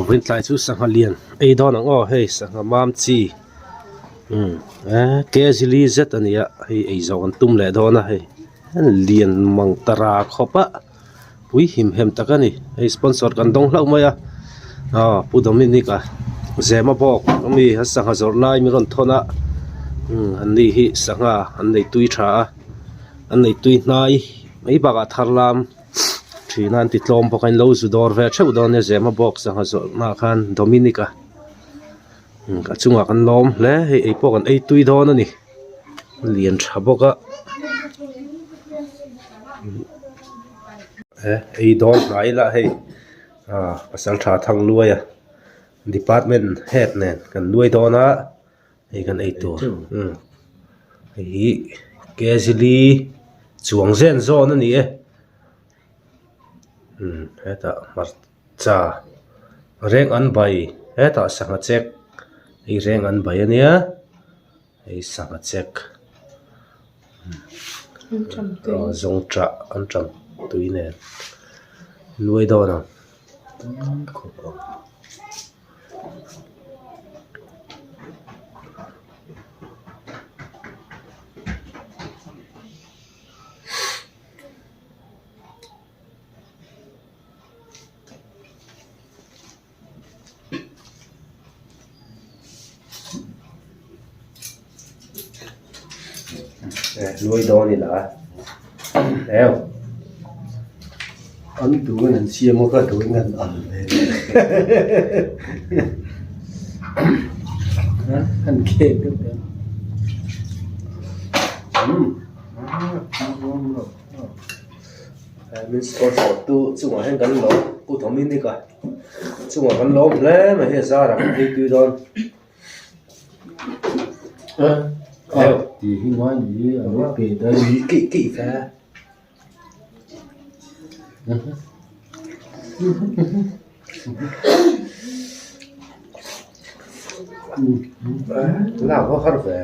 Vawiin tlai chu sangha lian ei dawn ang aw hei sangha mam chi umm eh kg li zet a ni a hei ei zawh an tum leh dawn a hei lian mang tara khawp a pui him hem tak a ni hei sponsor kan dawng hlauh mai a aw pu Dominic a zema bawk ami a sangha zawrh lai min rawn thawn a umm an ni hi sangha an nei tui tha a an nei tui hnai mai bakah thar lam. Thina an ti tlawm bawk a in lo zu dawr ve theuh dawn nia zema bawk sangha zawrhna ah khan Dominic a a chungah kan lawm hle hei ei pawh kan ei tui dawn a ni lian tha bawk a he ei dawn hnai lah hei ah pasal tha thang luai a department head nen kan luai dawn a. Hei kan ei tur umm hei hi kg li chuang zen zawn a ni e umm hetah hmarcha reng an bai hetah sangha chek hei reng an bai a nia hei sangha chek aw zawngṭah an ṭam tui nen nuai dawn ang. Nuai dawn ila eu. An duhin an siam a ka duhin an al ve an khek deuh deuh. Min sponsor tu chungah hian kan lawm Pu Dominic a chungah kan lawm hle mai hei zarah kan ei tui dawn. Tih hi ngai ni a lo pe daih. Ui keih keih ve. Lak a har ve.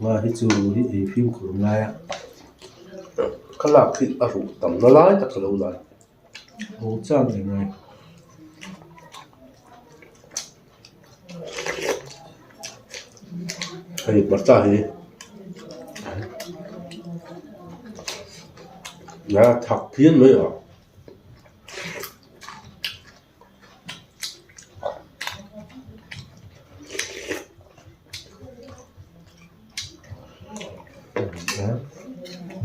Nga hi chu hi ei fimkhur ngai a. Ka lak hi a ruh tam na lai tak ka lo la. Ho chang em ngai. Hei hmarcha hi a thak phian mai a.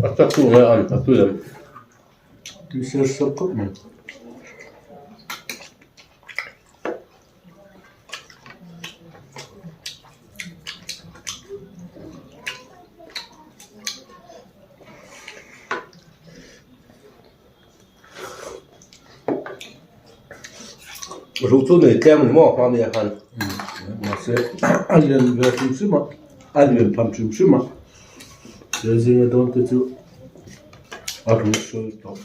A chak tu nge an a tui em. Tui ser ser khawp mai. Ruh chu nei tlem a ni maw hma nia khan. Mahse a lian ve hrim hrim a, a lian tham hrim hrim a, he zinga dawn te chu a ruh sawi tawh.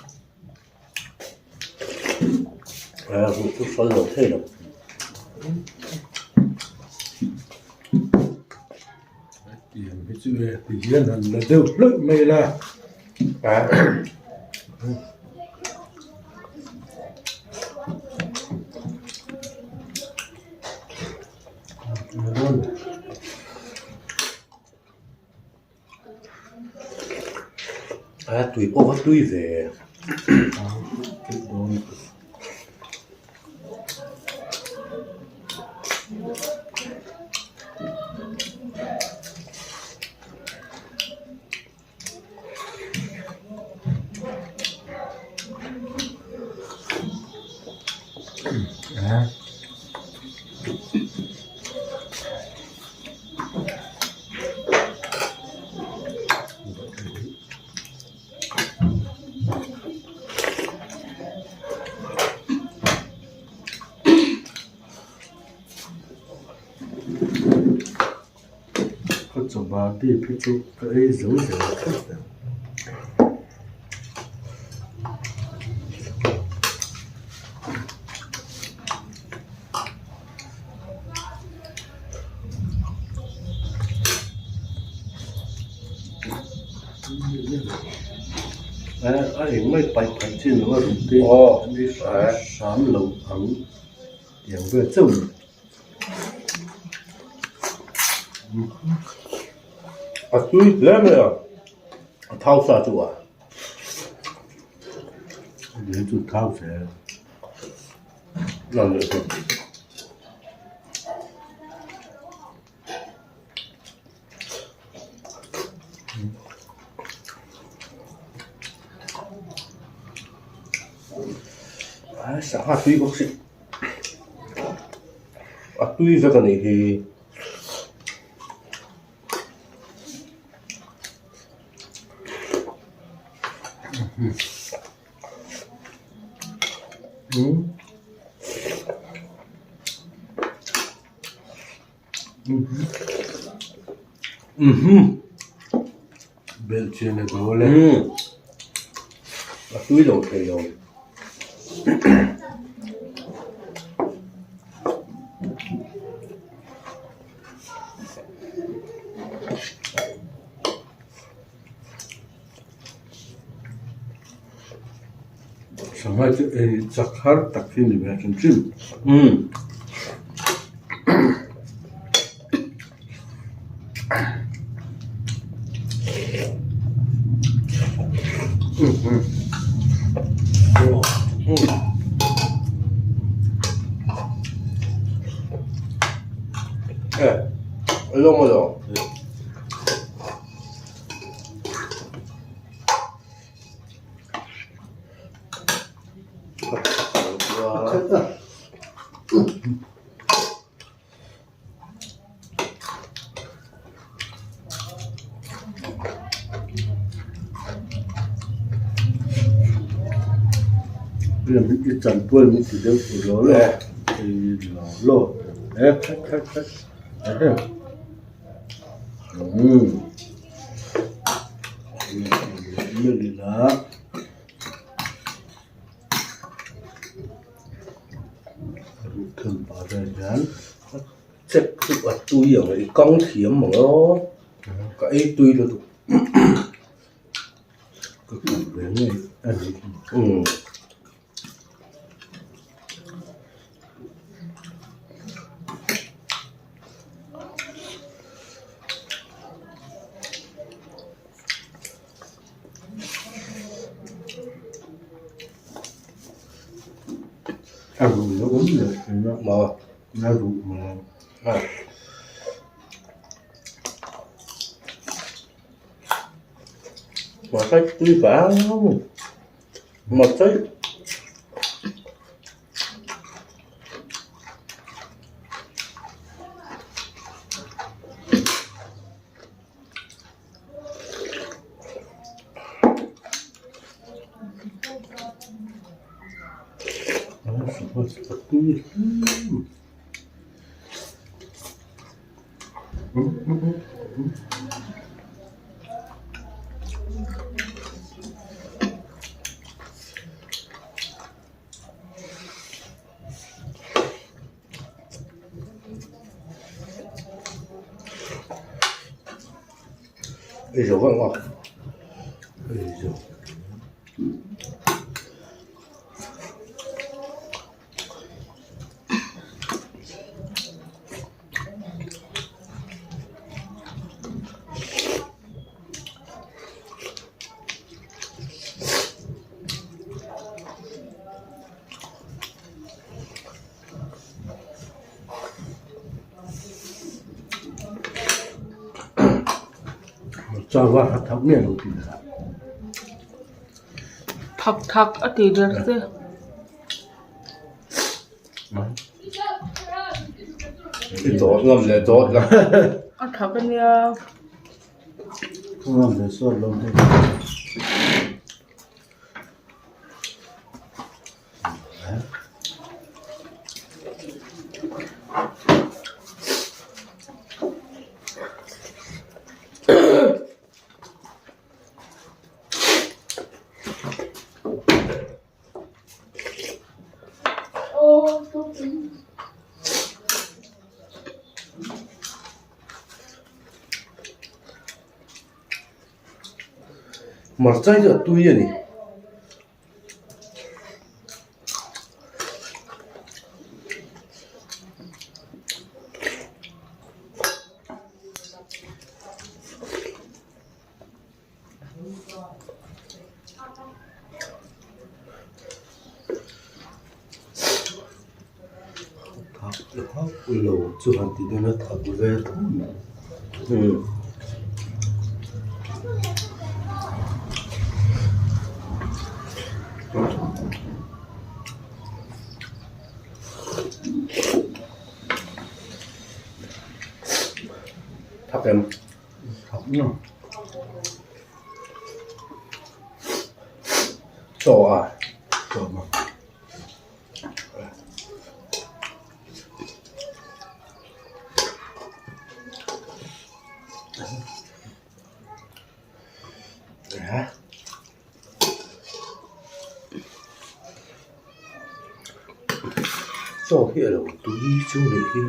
A ruh chu sawi lo thei lo. Tiang hi chu e ti hian han la deuh hlawih mai la. A tui pawh va tui ve. chaw bar dip hi chu ka ei zo zel tlat e. A engmah paih paih chin lo a rum te hram lo ang tiang vel chauh a ni. A tui hle mai a, a thau sa chu a. Lei chu thau hle. Lan leh chu. Sangha tui bawk si. A tui vek a nih hi. Bel chian a dawl e. A tui lo thei lo. Sangha chu ei chak har tak hi ni ve hrim hrim. I chanpual min ti deuh tur lo lo ei lo lo e khat khat khat Chek chu a tui ang i kang thiam ang aw ka ei tui lutuk ka kal ve ngei a ni. A ruh lo awm leh thin a maw a ruh maw Mà sách tui vào mà sách Ei zo vang a ei zo. Hmarcha var kha thak miah lo tih kha. Thak thak a tih der che. I dawt ngam leh dawt la. A thak a nia. Ngam leh sawn lo hei. Hmarcha hi chu a tui a ni. Lo chu han ti dawn a thak ve tho mai. Thak em? Thak ngam. Chaw a. Chaw a. Chaw hi a lo tui chu nih hi.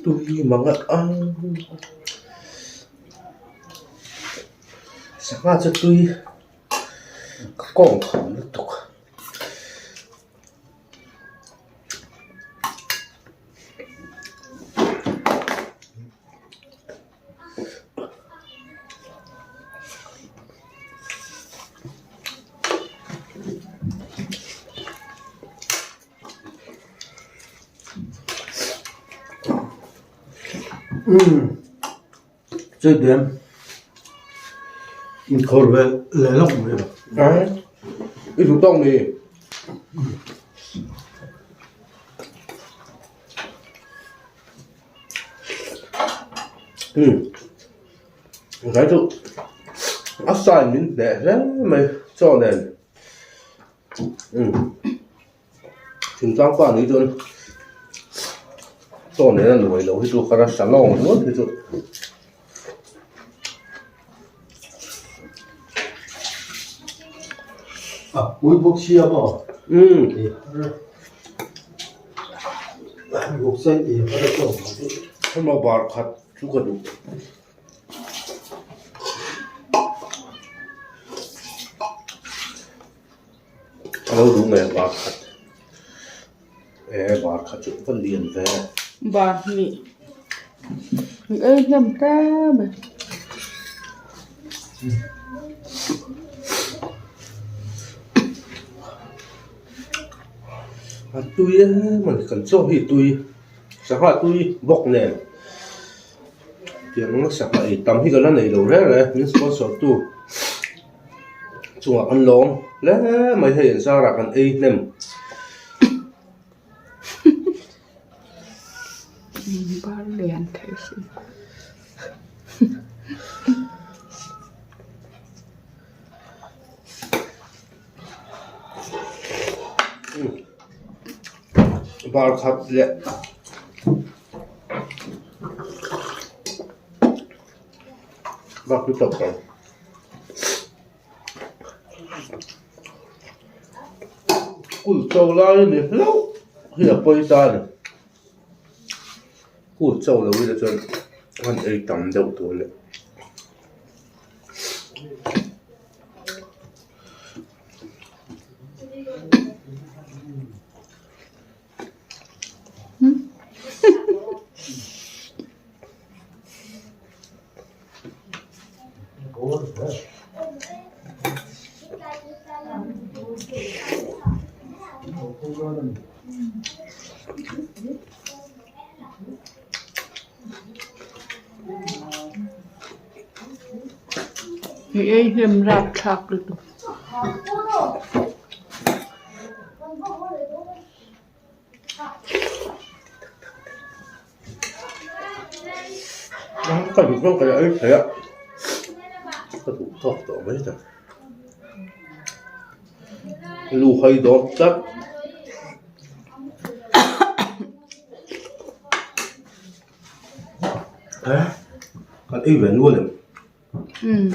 Tui mang a ang sangha chu tui ka kawng kham lutuk. Chơi đêm khor ve leh lawk mai a. I duh tawk ni. Ngai chu a sign min hneh hle mai chaw nen thingtlang pa ni chuan chaw nen a nuai loh hi chu ka rasa lawng ringawt hi chu. A pui bawk sia maw? Hema bar khat chu ka duh. A lo duh ngei bar khat. E bar khat chu va lian ve. Bar hnih. I ei hnem ta mai. A tui em a ni kan chaw hi tui sangha tui bawk nen tiang sangha ei tam hi ka la nei lo reng reng min sponsor tu chungah kan lawm hle mai hei an zarah kan ei hnem. Bar lian thei si. Bar khat leh bak chu tawp ang. Kul cho lai a ni hlauh hi a pawi ta a ni. Kul cho lo ila chuan an ei tam deuh tur a ni. I ei hnem rapthlak lutuk. Ka duh zawk ka ei thei a ka duh tawk tawh mai ta lu hai dawt tlat. Kan ei ve nual em? Umm.